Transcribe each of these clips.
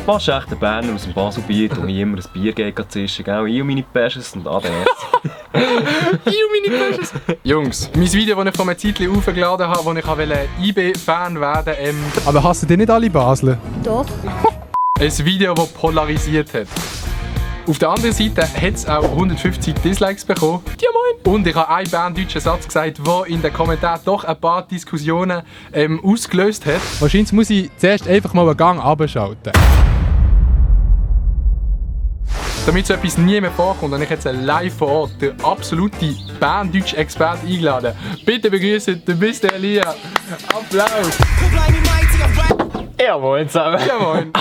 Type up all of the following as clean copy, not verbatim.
Was ist echt der Berner aus dem Baselbiet, der mir immer ein Bier geht zischen, gell? Ich und meine Pesches und ADS. Jungs, mein Video, das ich vor einer Zeit aufgeladen habe, wo ich IB-Fan werden wollte. Aber hassen die nicht alle Basler? Doch. Ein Video, das polarisiert hat. Auf der anderen Seite hat es auch 150 Dislikes bekommen. Ja, moin! Und ich habe einen berndeutschen Satz gesagt, der in den Kommentaren doch ein paar Diskussionen ausgelöst hat. Wahrscheinlich muss ich zuerst einfach mal einen Gang runterschalten. Damit so etwas nie mehr vorkommt, habe ich jetzt live vor Ort den absoluten berndeutsche Experten eingeladen. Bitte begrüßen den Mr. Elia. Applaus! Ja, moin zusammen. Ja, moin.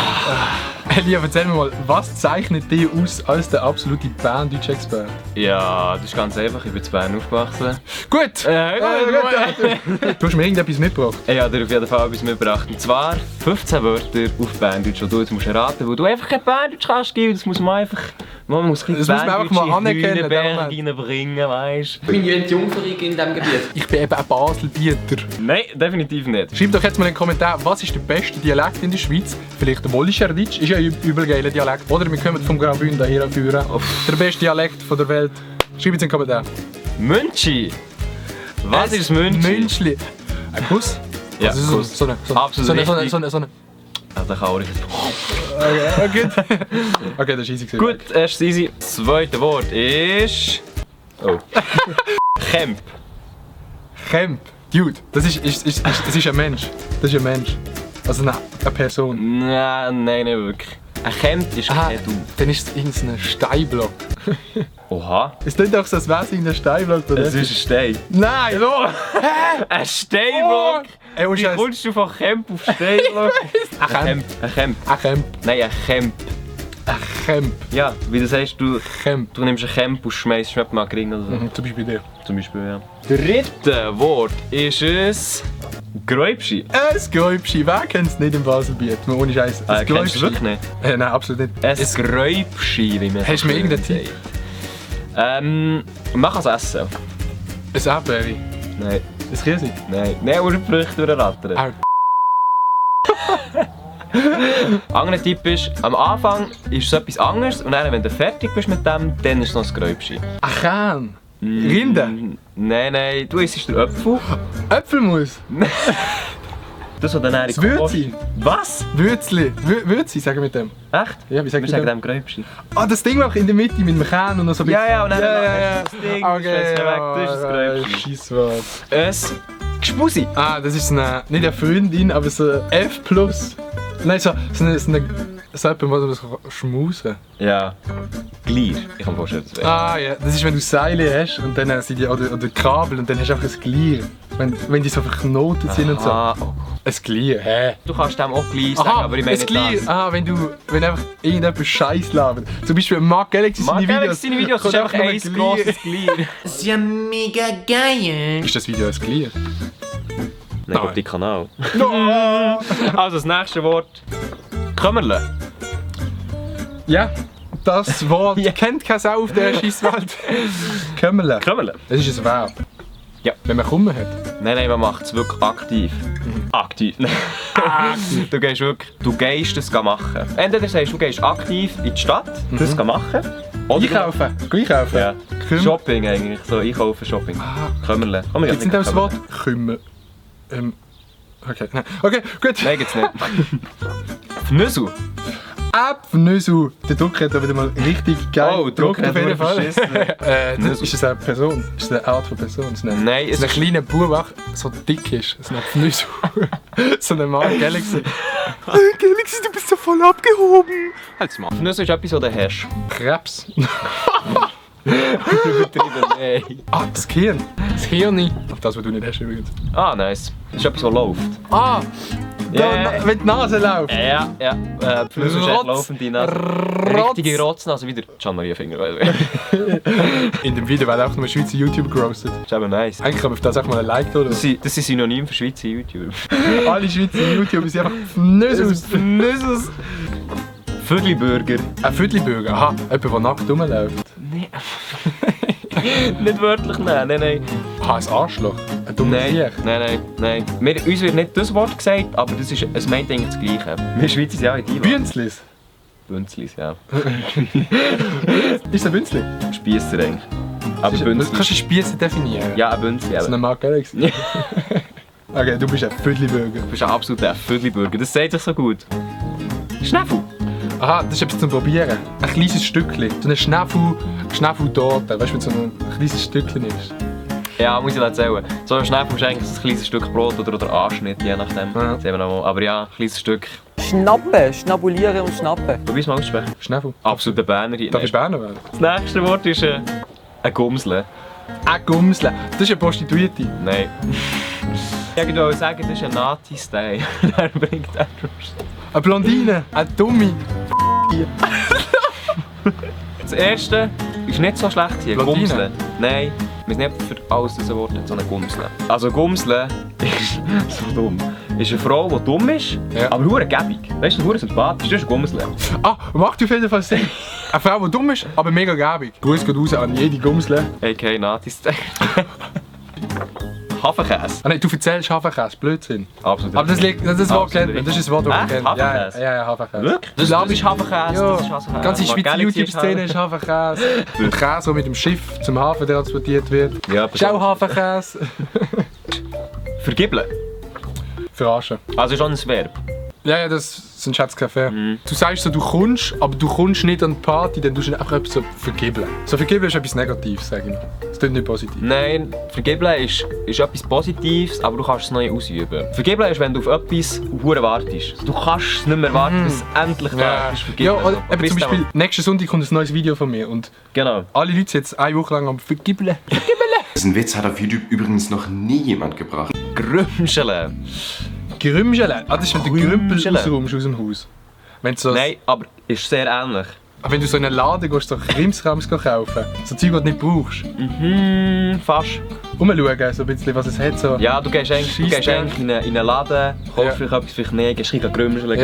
Elia, erzähl mir mal, was zeichnet dich aus als der absolute berndeutsche Experte? Ja, das ist ganz einfach, ich bin in Bern aufgewachsen. Gut! Du hast mir irgendetwas mitgebracht. Ich habe dir auf jeden Fall etwas mitgebracht. Und zwar 15 Wörter auf Berndeutsch, die du jetzt musst erraten, weil du einfach kein Berndeutsch kannst, Gil. Das muss man einfach... Man muss ein bisschen einfach mal anerkennen. reinbringen, weißt du. Ich bin ja Entjungferung in diesem Gebiet. Ich bin eben ein Baselbieter. Nein, definitiv nicht. Schreib doch jetzt mal in den Kommentaren, was ist der beste Dialekt in der Schweiz? Vielleicht der Mollischer Deutsch, ist ja ein übel geiler Dialekt. Oder wir kommen vom Graubünden hier führen. Der beste Dialekt von der Welt. Schreib es in den Kommentaren. Münchi. Was ist Münchi? Münchli. Ein Kuss? Ja, also Kuss. So eine. Absolut Also kann auch richtig. Okay, okay, das ist easy gewesen. Gut, erstes easy. Das zweite Wort ist... Oh. Camp. Camp. Dude, das ist ein Mensch. Das ist ein Mensch. Also eine Person. Nein, nicht wirklich. Ein Camp ist kein Du. Dann ist es irgendein Steinblock. Oha. Es klingt doch so, als wäre es irgendein Steinblock. Oder? Das ist ein Stein. Nein! Ein Steinblock? Ey, Wie kommst du von Camp auf Steinblock? Ein Camp. Ein Camp. Nein, ein Camp. Ein Camp. Ja, wie du sagst, du Camp. nimmst ein Camp und schmeißt es mal Ring oder so. Zum Beispiel dir. Zum Beispiel, ja. Dritte Wort ist es... Gräubschi. Ein Gräubschi. Wer kennt es nicht im Baselbiet? Ohne Scheiß. Ein Kennst du wirklich nicht? Nein, absolut nicht. Ein Gräubschi, wie man Hast du mir irgendeinen Tipp? Man kann es essen. Ein Erdbeere. Nein. Ein Käse. Nein. Nein, oder Früchte durchrattern. Au. Anderer Tipp ist, am Anfang ist es etwas anderes und dann, wenn du fertig bist mit dem, dann ist es noch ein Gräubschi. Ein Kern. Rinde. Nein, du isst den Apfel. Äpfelmus. Das, was dann Das Würzi. Was? Würzli. Würzi, sagen wir mit dem. Echt? Ja, wie sagen wir wir sagen dem? dem Gräubschi. Ah, das Ding auch in der Mitte mit dem Kern und noch so ein bisschen. Ja, und dann ja. das Ding. Okay, Das ist das Gräubschi. Scheisswort. Ein Gspusi. Ah, das ist eine, nicht eine Freundin, aber so ein F+. Nein, so etwas, was man schmusen. Ja. Glier. Ich kann mir vorstellen, das wäre. Ah ja, das ist, wenn du Seile hast und dann sind die, oder Kabel und dann hast du auch ein Glier. Wenn die so verknotet sind und so. Oh. Ein Glier, hä? Du kannst dem auch Glier sagen, aber ich meine ein Glier. nicht das. Ah, wenn einfach irgendetwas Scheiß labert. Zum Beispiel Mark Galaxy Seine Videos kommt ist einfach nur ein grosses Glier. Das ist ja mega geil. Ist das Video ein Glier? Nein, auf die Kanal. No! Also das nächste Wort. Kömmerle. Ja, das Wort Ja. kennt keine Sau auf der Scheisswelt. Kömmerle. Kömmerle. Das ist ein Verb. Ja. Wenn man Kummer hat. Nein, man macht es wirklich aktiv. Aktiv. Du gehst das machen. Entweder sagst du gehst aktiv in die Stadt, das machen. Oder Einkaufen. Einkaufen. Ja. Shopping eigentlich. So einkaufen, Shopping. Kömmerle. Komm, Jetzt sind das Wort Kümmer. Okay, nein. Okay, gut. Nein, gibt's nicht. Fnüssel. Abnüssel. Der Druck hat da wieder mal richtig geil. Oh, Druck hat auf jeden nur Fall. verschissen. Ist das eine Person? Ist das eine Art von Person? Nein, ist ein kleiner Bub, der so dick ist. Das ist ein Abnüssel. So ein Mann, Galaxy. Galaxy, du bist so voll abgehoben. Halt's mal. Fnüssel ist etwas, was du hast. Krebs. Nein. Ah, das Gehirn. Das Hirn. Auf das, was du nicht hast übrigens. Ah, nice. Das ist etwas, was läuft. Ah! Ja. Wenn die Nase läuft. Ja. Fnüssel ist echt Rotz. laufende Nase. Rotz. Richtige Rotznase, wie der Gian-Maria Finger. In dem Video wird auch noch ein Schweizer YouTuber gerostet. Das ist eben nice. Eigentlich kann man auf das auch mal ein Like tun. Das sind Synonyme für Schweizer YouTuber. Alle Schweizer YouTuber sind einfach Fnüssels. Fnüssels. Viertelburger. Ein Viertelbürger. Aha, jemand, der nackt rumläuft. Nee. Nicht wörtlich, nein. Aha, ein Arschloch. Ein dummer Viech. Nein. Uns wird nicht das Wort gesagt, aber es meint eigentlich das Gleiche. Wir Schweizer sind ja auch in die. Bünzlis. Bünzlis, ja. Ist es ein Bünzli? Spiesser eigentlich. Aber Bünzli. Kannst du Spieße definieren? Ja, ein Bünzli. Das ist eine Marke Galaxy. Okay, du bist ein Viertelbürger. Du bist ein absoluter Viertelbürger. Das sagt sich so gut. Schnäffel. Aha, das ist etwas zum Probieren. Ein kleines Stückchen. So eine Schnäffel-Torte. Weißt du, wenn so ein kleines Stückchen ist. Ja, muss ich dir erzählen. So ein Schnäffel ist eigentlich ein kleines Stück Brot oder Anschnitt, je nachdem. Ja. Sehen wir noch mal. Aber ja, ein kleines Stück. Schnappen, schnabulieren und schnappen. Probier's mal aussprechen. Schnäffel. Absoluter Berner. Darf ich Berner werden? Das nächste Wort ist ein Gumsle. Ein Gumsle. Das ist eine Prostituierte. Nein. Ich würde sagen, das ist ein Nati-Style. Der bringt er raus. Eine Blondine. Eine Dumme. Das erste ist nicht so schlecht hier. Blondine? Gumsle. Nein, wir sind nicht für alles das Wort, so eine Gumsle. Also Gumsle ist so dumm. Ist eine Frau, die dumm ist, Ja. aber hure gäbig. Weißt du, hure sympathisch. Das ist eine Gumsle. Ah, macht auf jeden Fall Sinn. Eine Frau, die dumm ist, aber mega gäbig. Gruß geht raus an jede Gumsle. A.k.a. Nati-Style. Hafenkäse. Ah nein, du erzählst Hafenkäse. Blödsinn. Absolut. Aber das Wort Absolut kennt man. Das ist ein Wort, das man Echt? kennt. Hafenkäse? Ja, Hafenkäse. Wirklich? Das Das ist Hafenkäse. Ja, Das ist Hafenkäse. die ganze Schweizer Galaxy YouTube-Szene ist Hafenkäse. Und Käse, der mit dem Schiff zum Hafen transportiert wird. Ja, Ist auch Hafenkäse. Vergibeln. Verarschen. Also schon ein Verb. Ja, das ist ein Schatzcafé. Du sagst so, du kommst, aber du kommst nicht an die Party, dann tust du einfach etwas so vergibeln. So vergibeln ist etwas Negatives, sage ich mal. Das klingt nicht positiv. Nein, vergibeln ist etwas Positives, aber du kannst es noch nicht ausüben. Vergibeln ist, wenn du auf etwas hure wartest. Du kannst es nicht mehr warten, bis es endlich da ist. Ja, Vergibeln. oder Aber eben bis zum Beispiel, dann- nächsten Sonntag kommt ein neues Video von mir und Genau. alle Leute sind jetzt eine Woche lang am vergibeln. Diesen Witz hat auf YouTube übrigens noch nie jemand gebracht. Grümscheln. Gerümpschele. Ah, das ist, wenn du Gerümpel Grümschele. ausräumst aus dem Haus. Wenn du, so, Nein, aber ist sehr ähnlich. wenn du so in einen Laden gehst, so Krimskrams kaufen, so Zeug, die du nicht brauchst. Fast. Umschauen, so ein bisschen, was es hat. So. Ja, du gehst eigentlich in einen Laden, kaufst Ja. vielleicht etwas, vielleicht nicht, gehst ein Grümscheln.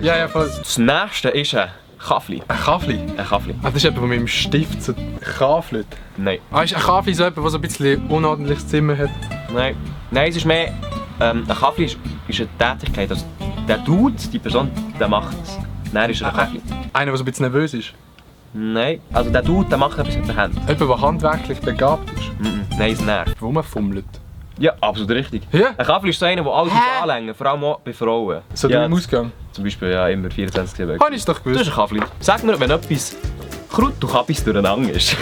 Ja, voll. Das nächste ist ein Kaffli. Ein Kaffli. Ein Kaffli. Ah, das ist jemand, der mit dem Stift so Kafflet. Nein. Ah, ist ein Kaffli so jemand, der so ein bisschen unordentliches Zimmer hat? Nein. Nein, es ist mehr... ein Kaffli ist eine Tätigkeit. Also, der Dude, die Person, der macht es. Dann ist er ein Kaffli. Einer, der so ein bisschen nervös ist. Nein. Also der Dude, der macht etwas mit den Händen. Jemand, der handwerklich begabt ist. Nein, es nervt. Rumfummelt. Ja, absolut richtig. Ja. Ein Kaffli ist so einer, der alles anlängen, vor allem auch bei Frauen. So ja, im Ausgang. zum Beispiel ja, immer 24/7. Habe ich es doch Das gewusst. ist ein Kaffli. Sag mir, wenn etwas Krut und Kappis durcheinander ist.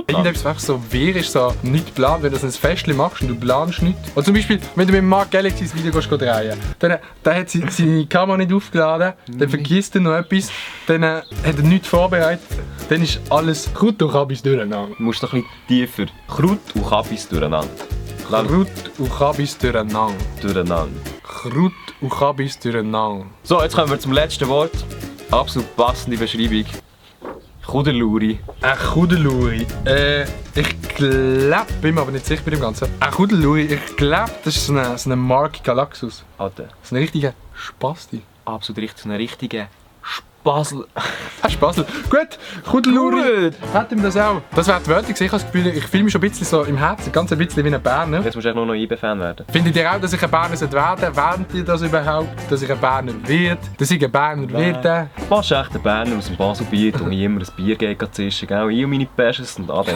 Irgendetwas einfach so wehr ist, so nicht geplant, wenn du ein Festchen machst und du planst nicht. Oder zum Beispiel, wenn du mit Mark Galaxy das Video gehst drehen, dann hat sie seine Kamera nicht aufgeladen, dann vergisst er noch etwas, dann hat er nichts vorbereitet, dann ist alles Krut und Kabis durcheinander. Du musst noch ein bisschen tiefer. Krut und Kappis durcheinander. Krut und Kabis durcheinander. Durcheinander. Krut und Kabis durcheinander. So, jetzt kommen wir zum letzten Wort. Absolut passende Beschreibung. Kudeluri. Ein Kudeluri. Ich glaube, bin mir aber nicht sicher bei dem Ganzen. Ein Kudeluri, ich glaube, das ist so eine Mark Galaxus. Alter. So ein richtiger Spasti. Absolut richtig. So einen richtigen Spasel. Hast Basel. Gut, Kudeluri. Gut. Hätten wir das auch. Das wäre die Wörter gewesen. Ich habe das Gefühl, ich fühle mich schon ein bisschen so im Herzen, ganz ein bisschen wie ein Berner. Jetzt musst du echt nur noch IB-Fan werden. Findet ihr auch, dass ich ein Berner werden sollte? Wählt ihr das überhaupt? Dass ich ein Berner werde? Dass ich ein Berner werde? Du bist echt ein Berner aus dem Baselbiet, wo ich immer ein Bier geht zischen. Gell? Ich und meine Pesches und ADS.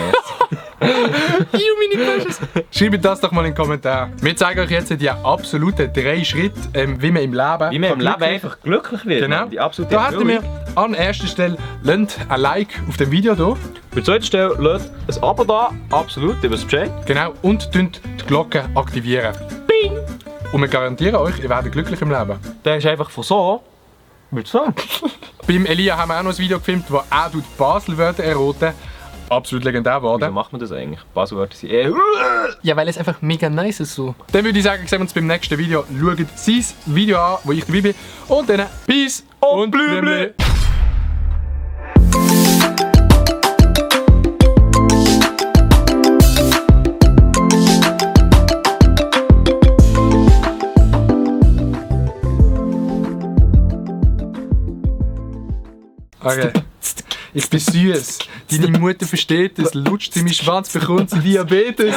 Schreibt das doch mal in den Kommentaren. Wir zeigen euch jetzt die absoluten 3 Schritte, wie man im Leben Wie man im Leben glücklich- einfach glücklich wird. Genau. Mann. Die absolute Da hätten wir Erfüllung. an erster Stelle lasst ein Like auf dem Video hier. Bei der zweiten Stelle lasst ein Abo da. Absolut, ihr wisst Bescheid. Genau. Und die Glocke aktivieren. Bing! Und wir garantieren euch, ihr werdet glücklich im Leben. Der ist einfach von so. Würde ich sagen. Beim Elia haben wir auch noch ein Video gefilmt, wo er die Baselwörter erraten. Absolut legendär Wieso geworden. macht man das eigentlich? Baselwörter sind Ja, weil es einfach mega nice ist so. Dann würde ich sagen, sehen wir uns beim nächsten Video. Schaut sein Video an, wo ich dabei bin. Und dann Peace und Blümli. Okay. Ich bin süß. Deine Mutter versteht es, lutscht sie meinen Schwanz, bekommt sie Diabetes.